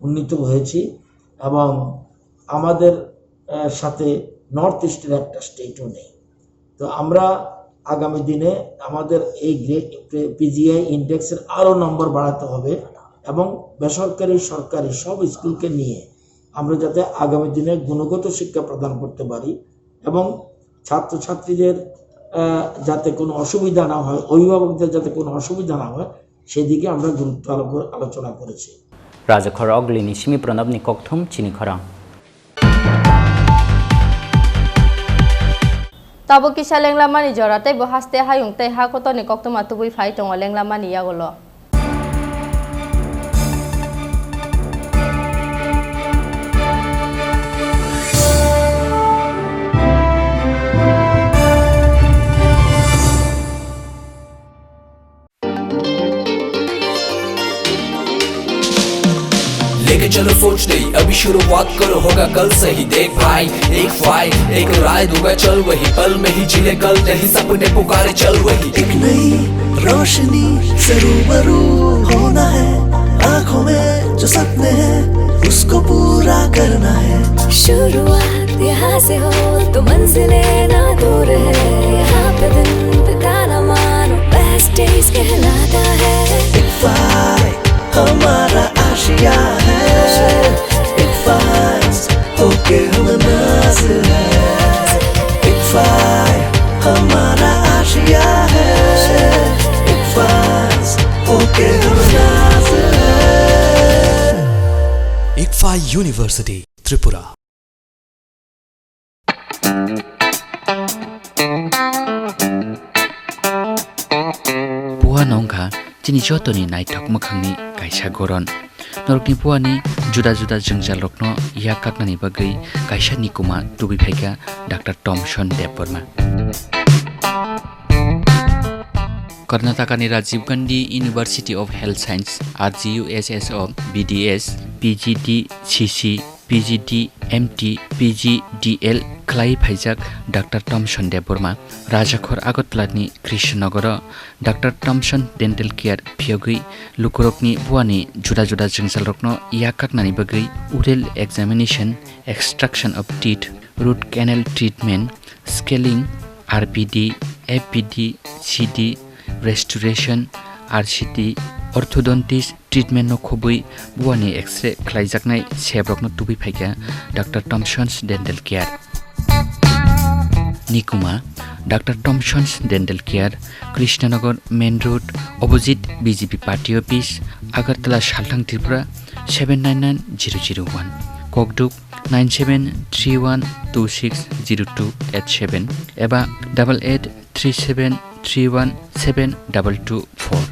উন্নীত হয়েছি এবং আমাদের, আহ, সাথে নর্থ ইস্টের একটা স্টেটও নেই। তো আমরা আগামী দিনে আমাদের এই গ্রেড, পিজিআই ইন্ডেক্সের আরও নম্বর বাড়াতে হবে এবং বেসরকারি সরকারি সব স্কুলকে নিয়ে আমরা যাতে আগামী দিনে গুণগত শিক্ষা প্রদান করতে পারি এবং ছাত্রছাত্রীদের আহ, যাতে কোনো অসুবিধা না হয়, অভিভাবকদের যাতে কোনো অসুবিধা না হয়, সেদিকে আমরা গুরুত্ব আলোক-, আলোচনা করেছি। Rajakhor Ogli ni simi Pranab ni kokthum chini khorang. Tabuk kisa lenglamani jora tei bo haste hayung tei ha kotorni koktwma tubui phai tongo lenglamani yagulo. लेके चलो सोच नहीं, अभी शुरुआत करो, होगा कल सही। देख भाई, एक फाइल, एक राय दूंगा, चल वही पल में ही जी ले कल, नहीं सपने पुकारे, चल वही। एक नई रोशनी से रूबरू होना है, आंखों में जो सपने हैं, उसको पूरा करना है। शुरुआत यहाँ से हो तो मंजिलें ना दूर है, यहाँ पे दिन बिताना मानो बेस्ट डेज कहलाता है। एक फाइल हमारा आशिया है, एक फाइल होके हम नाज है, एक फाइल हमारा आशिया है, एक फाइल होके हम नाज है। Ikfa University, Tripura. Puano wngkha chini jotoni naithok mwkhangni kaisa goron. Norokni puani juda juda jwngjalrokno yak kaknani bagwi kaisa nikuma tubui phaikha Doctor Thomson Debbarma. Karnatakani Rajiv Gandhi University of Health Science, R G U S S o B D S, P G D C C, P G D M T, P G D L khlai phaijak Doctor Thomson Debbarma Rajakhor Agartala ni Krishnanogoro Doctor Thomson Dental Care phiyogwi lukurokni buani juda juda jwngjalrokno yak kaknani bagwi oral examination, extraction of teeth, root canal treatment, scaling, R P D, F P D, C D, restoration, R C T, orthodontist, treatment no khobwi buani X-ray khlaijaknai sebrokno tubui phaikha Doctor Thomson's Dental Care. Nikuma, Doctor Thomson's Dental Care, Krishnanagar Main Road, opposite B J P Party Office, Agartala, Salthang, Tripura, seven nine nine zero zero one. Kokduk, nine seven three one two six zero two eight seven eba double eight three seven three one seven double two four.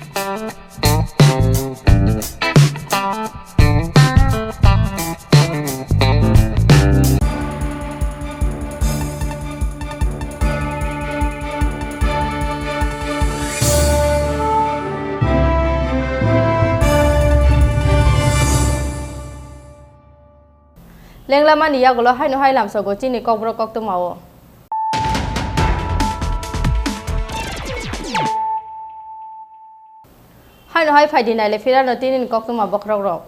Lenglamani yagulo haino hai lamsogo chini kokborok koktwmao. Haino hai phaidi naile phirano tinini koktwma bokhorokrok.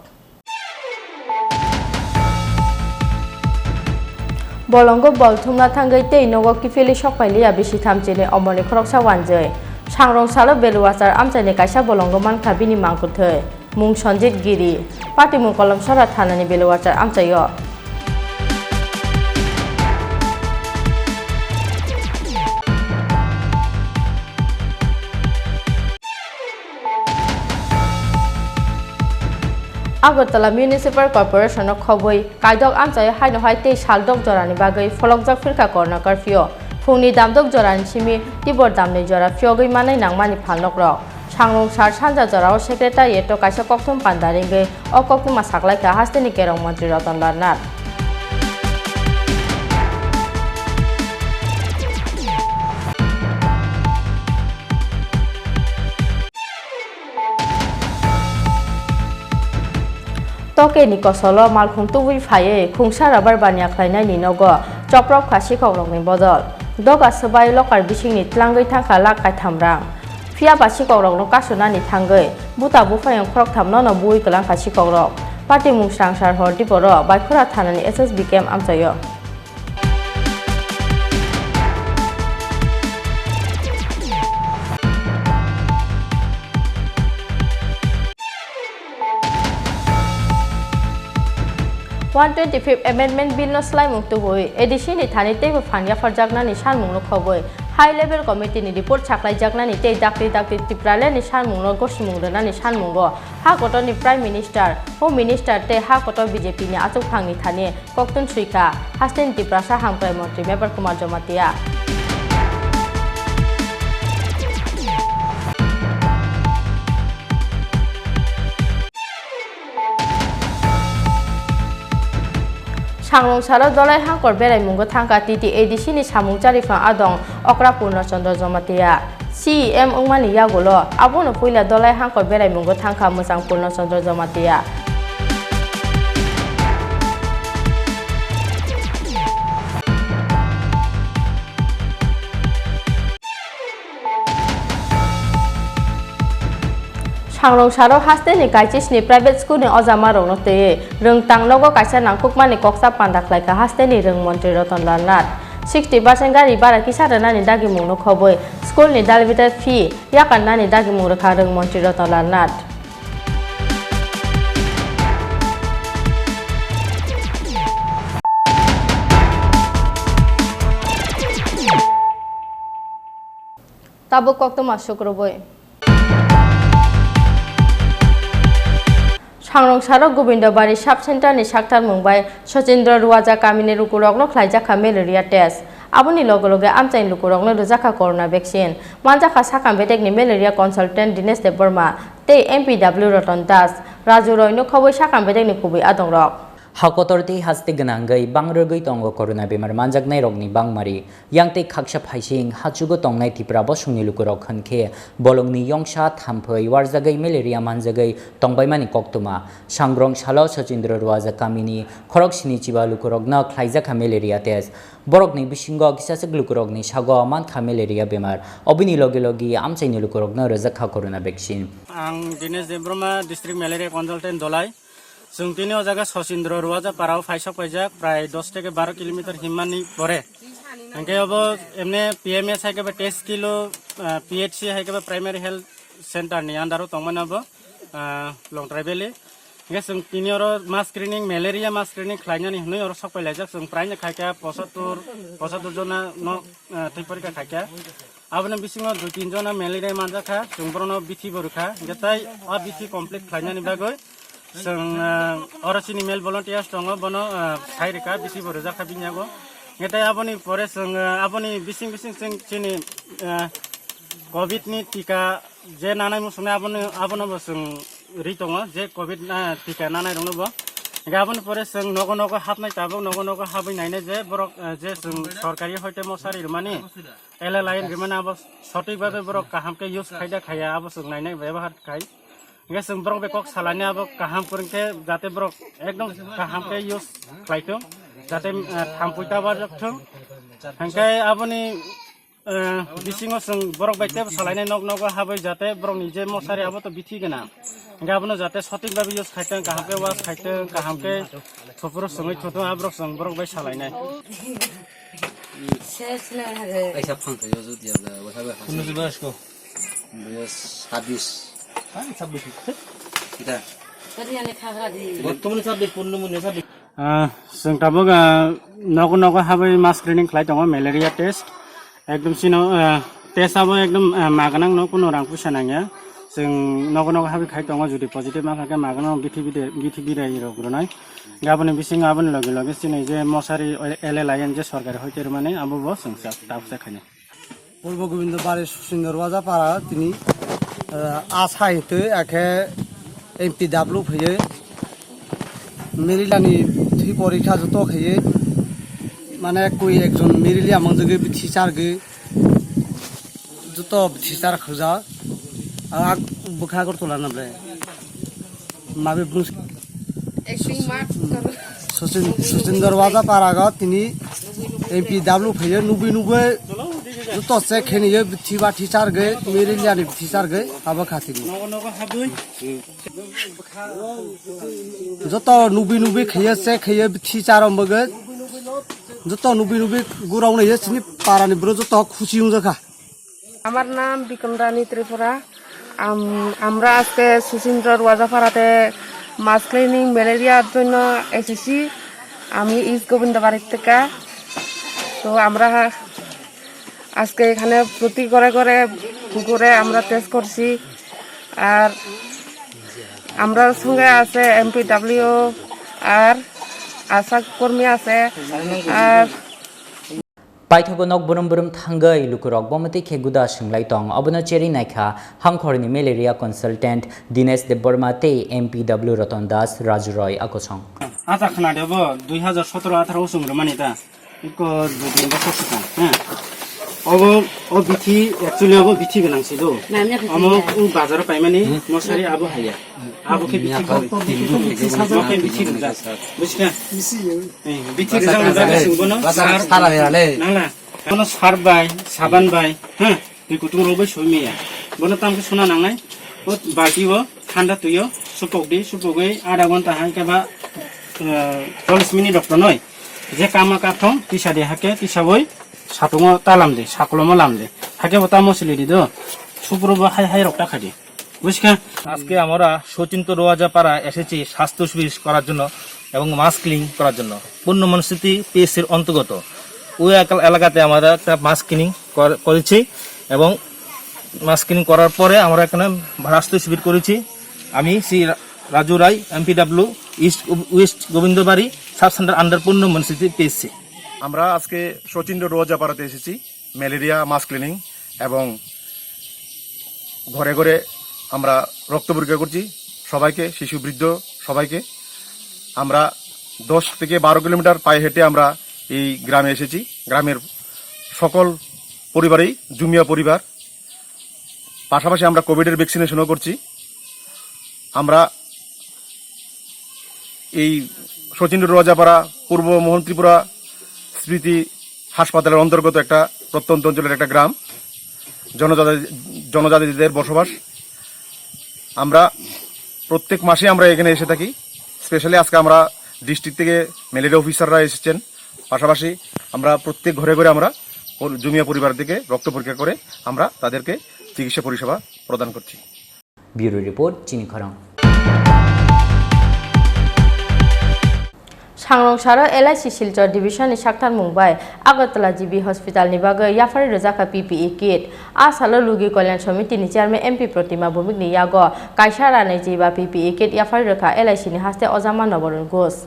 Bolongo bol thumna thangwi tei nogo kiphilwi sokphailiya bisi thamchini omorni khoroksa wanjwi. Sangrong salo Beluachar amchaini kaisa bolongo mankha bini mangkwthwi. Mung Sanjit Giri. Patimung Kolomsora thanani Beluachar amchaio. Agartala Municipal Corporation o khobwi kaidok amchai haino hai tei saldok jorani bagwi pholokjak phirkha corona curfew. Phungni damdok jorani simi tibor damni jora phiyogwi manwi nangmani phalnokrok. Sangrong sar sanja jorao Secretariat o kaisa kokthum panda ringwi o koktwma saklaikha hasteni Kerong Montri Ratan Lal Nath. Tokeni kosolo malkhung tubui phaiwi khungsa rubber baniya khlainaini nogo choprok kha sikhokrokni bodol. Doga swbai lokar bisingni tlangwi thangkha lakh kaitham rang. Phiya ba sikhokrokno kasunani thangwi buta buphayung khoroktham nono buwi kwlangkha sikhokrok. Patimung srangsar hor diboro Baikhura thanani S S B camp amchaio. One twenty-fifth Amendment Bill no swlaimung tubui A D C ni thani teibo phan yapharjaknani sanmung no khobwi High Level Committee ni report saklaijaknani tei dakti dakti Tipraland ni sanmung no gosimung rwnani sanmungo ha kotor ni Prime Minister, Home Minister tei ha kotor B J P ni achukphang ni thani koktun swi kha, hasteni Tiprasa Hamkrai Montri Mebar Kumar Jamatia. Sangrong salo Dolai Hangkor berai mungo thangkha T T A D C ni samung chariphang adong okra Purna Chandra Jamatia. C E M wngmani yagulo abono puila Dolai Hangkor berai mungo thangkha mwchang Purna Chandra Jamatia. Sangrong salo hasteni kaisisni private school ni ojamarokno twiwi rwngtang nogo kaisa nangkukmani koksa panda khlaikha hasteni rwng montri Ratan Lal Nath. Sixty percent gari bara kisa rwnani dagimungno khobwi school ni dalbidal fee yakarnani dagimung rwkha rwng montri Ratan Lal Nath. Tabuk koktwma sukrubui. Sangrong saro Gobindabari sub center ni saktar mung bai Sachindra Ruwaja kamini lukurokno khlaijakha malaria test. Aboni loge loge amchaini lukurokno rwjakha corona vaccine. Manjakha sakam bedekni malaria consultant Dinesh Debbarma tei M P W Ratan Das, Raju Roy no khobwi sakam bedekni kubui adongrok. Ha kotor tei haste gwnangwi bangrwgwi tongo corona bemar manjaknairokni bangmari. Yang tei khaksa phaising hachugo tongnai Tipra bosongni lukurok hwn khe bolongni yongsa thamphwi warjagwi malaria manjagwi tongbaimani koktwma. Sangrong salo Sachindra Ruwaja kamini khoroksini chiba lukurokno khlaijakha malaria test. Borokni bisingo kisaswk lukurokni sago mankha malaria bemar. Obini logi logi amchaini lukurokno rwjakha corona vaccine. Ang Dinesh Debbarma, District Malaria Consultant Dolai. Chwng tini o jaga Sachindra Ruwaja parao phaisok paijak, prai dos theke baro kilometer himmani pore. Hingke obo emne P M S hai khe ba test kilo, ah, P H C hai khe ba Primary Health Center ni under o tongmani obo, ah, Longtrai Valley. Hingke chwng tini oro mass screening, malaria mass screening khlainani hinwi oro sok pailaijak. Chwng praino khaikha pochattor, pochattor jona no, ah, twi porikha khaikha. Aboni bisingo dui tin jona malaria manjakha, chwng borokno bithi bo rwkha. Hingke tai a bithi complete khlainani bagwi chwng, ah, oro chini male volunteers tongo, bono, ah, sai rwkha, bithi bo rwjakha bini yago. Hingke tai aboni pore chwng, ah, aboni bising bising chwng chini, ah, covid ni tika je nanai muchungnai abono, abono bo chwng ri tongo, je covid, ah, tika nanai rokno bo. Hingke aboni pore chwng nogo nogo hapnai tabuk, nogo nogo habwi nainai je borok, ah, je chwng sorkari hoite mosari rwmani. L A line rimani abo sothik babe borok kaham khe use khaida khaya abo chwng nainai bebohar khai. Hingke chwng borok bai kok salainai abo kaham kwrwng khe jate borok ekdom kaham khe use khlai thung, jate, eh, thampui ta barjak thung. Hingke aboni, eh, bisingo chwng borok bai tebo salainai nok nogo habwi jate borokni je mosari abo to bithi gwnang. Hingke abono jate sothik babe use khai thung, kaham khe wash khai thung, kaham khe thopro chwngwi thung thung, aborok chwng borok bai salainai. Kaisa phang thaio jodi aga, wasa bai phang. Kunu jiba asko? Bwswk sabis. Ani sabis. Kita. Bortomani sabis, punno muni sabis. Ah, chwng tabuk, ah, nogo nogo habwi mass screening khlai tongo, malaria test. Ekdom chino, ah, test abo ekdom, ah, maganang no, kuno rang puisa nangya. Chwng nogo nogo habwi khai tongo, jodi positive ma kha khe maganang githi bide, githi bidai rok rwnai. Aboni bisingo aboni loge loge chini je mosari L A line je sorkari hoite rwmani abo bo chwngsa tabuksa khainai. Purbo Gobindo Bari Susindro Wajapara tini, eh, a sai hitwi akhe M P W phaiye. Merilani thwi porikha joto khaiye. Mane koi ekjon merilia manjagwi bithi chargwi. Joto bithi char khajak. Ang bwkha Agartala na ble. Mabe bus. Acting mark karo. Sachin, Sachin Darwaja para ga tini M P W phaiye nubui nubui. Joto se kheni ye bithi ba thi char ge, meri liani bithi char ge, aba kha tini. Joto nubui nubui khaiye se khaiye bithi char ombo ge. Joto nubui nubui gurau ne ye sini para ni bro joto khusi ung jakha. আমার নাম বিক্রম রানী ত্রিপুরা। আম-, আমরা আজকে সুচিন্দ্র রোয়াজাপাড়াতে মাস ক্লিনিং ম্যালেরিয়ার জন্য এসেছি। আমি ইস্ট গোবিন্দবাড়ির থেকে। তো আমরা আজকে এখানে প্রতি ঘরে ঘরে ঘুরে আমরা টেস্ট করছি। আর আমরার সঙ্গে আছে এমপিডাব্লিউ আর আশা কর্মী আছে। আর Paithago nok brum brum thangwi lukurok bomo twi khe guda swnglaitong. Obono cherwi naikha Hangkhorni malaria consultant Dinesh Debbarma tei M P W Ratan Das, Raju Roy akosong. Acha khna de bo dui hajar sotoro atharo usung rwmani ta. Iko dui din bosor swkang, ha. Obo, o bithi, actually obo bithi gwnang si do. Omo u bazar paimani mosari abo haya. Abo khe bithi gwnang. Omo khe bithi gwnang. Bujiska? Eh, bithi gwnang gwnang sing bono sar. Nangla. Bono sar bai, saban bai, ha. Twi kutung rok bai soi maya. Bono tam khe sona nangnai. O balti o thanda twi o supok di, supogwi adha ghonta hai khe ba, eh, chollish minute rok tonoi. Je kama kathong tisa di hake tisa boi satungo ta lam di, sakolomo lam di. Hake bo tamo sili di do. Supro bo hai hai rok ta kha di. Bujiska? আজকে আমরা শচীন্দ্র রোয়াজাপাড়া এসেছি স্বাস্থ্য শিবির করার জন্য এবং মাস ক্লিনিং করার জন্য। পূর্ণ মনস্থিতি পিএসসির অন্তর্গত ওই একা-, এলাকাতে আমরা একটা মাস ক্লিনিং কর-, করেছি এবং মাস ক্লিনিং করার পরে আমরা এখানে স্বাস্থ্য শিবির করেছি। আমি শ্রী রা-, রাজু রায়, এমপিডাব্লিউ, ইস্ট গো-, ওয়েস্ট গোবিন্দবাড়ি, সাব সেন্টার আন্ডার পূর্ণ মনস্থিতি পিএসসি। আমরা আজকে শচীন্দ্র রোয়াজাপাড়াতে এসেছি ম্যালেরিয়া মাস ক্লিনিং এবং ঘরে ঘরে আমরা রক্ত পরীক্ষা করছি সবাইকে, শিশু বৃদ্ধ সবাইকে। আমরা দশ থেকে বারো কিলোমিটার পায়ে হেঁটে আমরা এই গ্রামে এসেছি। গ্রামের সকল পরিবারেই জুমিয়া পরিবার। পাশাপাশি আমরা কোভিডের ভ্যাকসিনেশনও করছি। আমরা এই শচীন্দ্র রোয়াজাপাড়া পূর্ব মোহন ত্রিপুরা স্মৃতি হাসপাতালের অন্তর্গত একটা প্রত্যন্ত অঞ্চলের একটা গ্রাম, জনজাতি, জনজাতিদের বসবাস। আমরা প্রত্যেক মাসে আমরা এখানে এসে থাকি। স্পেশালি আজকে আমরা ডিস্ট্রিক্ট থেকে ম্যালেরিয়া অফিসাররা এসেছেন। পাশাপাশি আমরা প্রত্যেক ঘরে ঘরে আমরা পর-, জুমিয়া পরিবার থেকে রক্ত পরীক্ষা করে আমরা তাদেরকে চিকিৎসা পরিষেবা প্রদান করছি। Bureau Report, Chini Khorang. Sangrong saro L I C Silchar Division ni sakthar mung bai Agartala G B Hospital ni bagwi yapharwi rwjakha P P E kit. A salo Logi Kalyan Samiti ni Chairman M P Protima Bhumik ni yago kaisa ranwi chiba P P E kit yapharwi rwkha L I C ni haste Ojama Noborun Ghosh.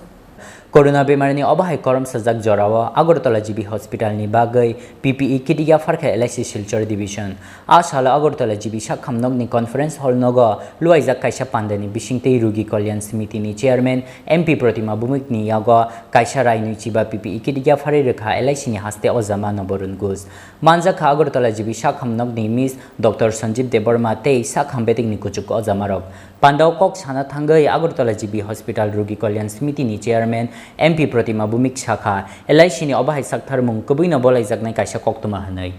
Corona bemar ni obo hai korom sajak jorao Agartala G B Hospital ni bagwi P P E kit yaphar kha L I C Silchar Division. A salo Agartala G B sakham nok ni conference hall nogo luaijak kaisa panda ni bisingtwi Rogi Kalyan Samiti ni chairman M P Protima Bhumik ni yago kaisa rainwi chiba P P E kit yapharwi rwkha L I C ni haste Ojama Noborun Ghosh. Manjak kha Agartala G B sakham nok ni Miss Doctor Sanjeev Debbarma tei sakham betik ni kuchuk Ojama rok. Pandao kok sana thangwi Agartala G B Hospital Rogi Kalyan Samiti ni Chairman M P Protima Bhumik sakha, L I C ni obo hai saktharmung kwbwino bolaijaknai kaisa koktwma hwnwi.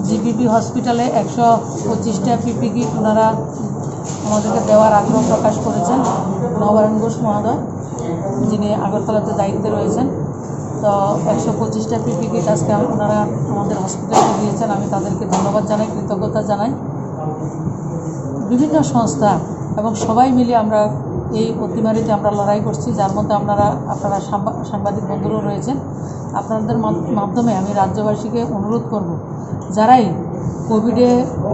GBP হসপিটালে একশো পঁচিশটা PP kit ওনারা আমাদেরকে দেওয়ার আগ্রহ প্রকাশ করেছেন নবারুণ ঘোষ মহোদয়, যিনি আগরতলাতে দায়িত্বে রয়েছেন। তো একশো পঁচিশটা পিপি কিট আজকে আম-, ওনারা আমাদের হসপিটালকে দিয়েছেন। আমি তাদেরকে ধন্যবাদ জানাই, কৃতজ্ঞতা জানাই। বিভিন্ন সংস্থা এবং সবাই মিলে আমরা এই অতিমারিতে আমরা লড়াই করছি, যার মধ্যে আপনারা, আপনারা সাংবা-, সাংবাদিক বন্ধুরাও রয়েছেন। আপনাদের মা-, মাধ্যমে আমি রাজ্যবাসীকে অনুরোধ করব, যারাই কোভিডে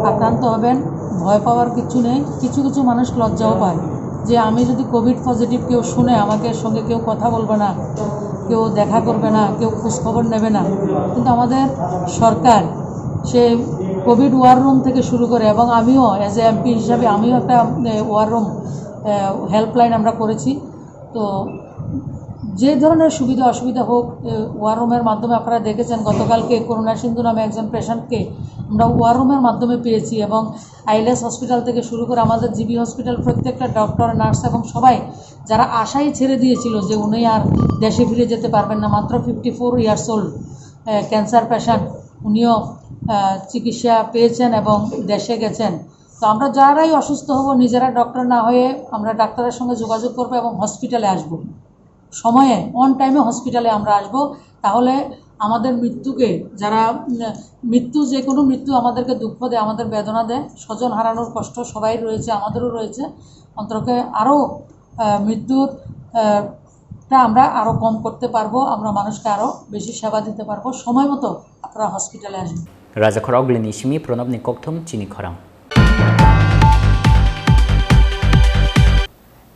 আক্রান্ত হবেন, ভয় পাওয়ার কিছু নেই। কিছু কিছু মানুষ লজ্জাও পায় যে আমি যদি কোভিড পজিটিভ কেউ শুনে আমাকে সঙ্গে কেউ কথা বলবে না, কেউ দেখা করবে না, কেউ খোঁজ খবর নেবে না। কিন্তু আমাদের সরকার সে কোভিড ওয়ার রুম থেকে শুরু করে, এবং আমিও অ্যাজ এ এমপি হিসাবে আমিও একটা, এ, ওয়ার রুম, এ, হেল্পলাইন আমরা করেছি। তো যে ধরনের সুবিধা অসুবিধা হোক, এ, ওয়ার রুমের মাধ্যমে আপনারা দেখেছেন গতকালকে করুণা সিন্ধু নামে একজন পেশেন্টকে আমরা ওয়ার রুমের মাধ্যমে পেয়েছি, এবং আইএলএস হসপিটাল থেকে শুরু করে আমাদের জিবি হসপিটাল, প্রত্যেকটা ডক্টর, নার্স এবং সবাই যারা আশাই ছেড়ে দিয়েছিল যে উনি আর দেশে ফিরে যেতে পারবেন না, মাত্র fifty four years old cancer patient, উনিও আহ, চিকিৎসা পেয়েছেন এবং দেশে গেছেন। তো আমরা যারাই অসুস্থ হব, নিজেরা ডক্টর না হয়ে আমরা ডাক্তারের সঙ্গে যোগাযোগ করবো এবং হসপিটালে আসব সময়ে, অন টাইমে হসপিটালে আমরা আসব। তাহলে আমাদের মৃত্যুকে যারা, উম, মৃত্যু, যে কোনো মৃত্যু আমাদেরকে দুঃখ দেয়, আমাদের বেদনা দেয়, স্বজন হারানোর কষ্ট সবাই রয়েছে, আমাদেরও রয়েছে। অন্তরকে আরও, আহ, মৃত্যুর, আহ, তা আমরা আরো কম করতে পারবো, আমরা মানুষকে আরো বেশি সেবা দিতে পারবো। সময় মতো আপনারা হসপিটালে আসবেন। Rajakhor Ogulini simi Pranabni kokthum chini khorang.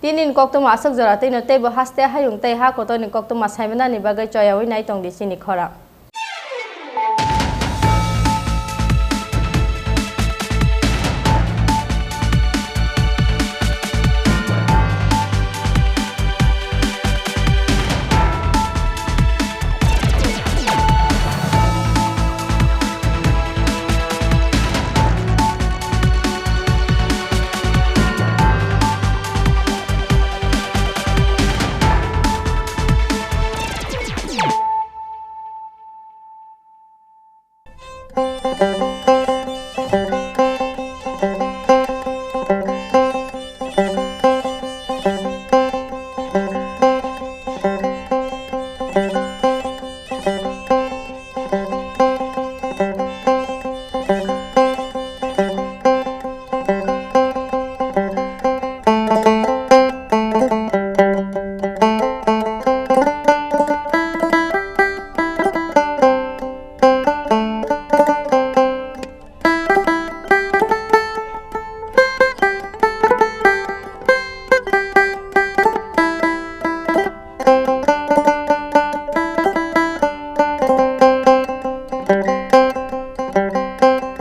Tini ni koktwma aswk jora twino teibo haste hayung tei ha kotorni koktwma saimanani bagwi choyaui nai tongdi chini khorang.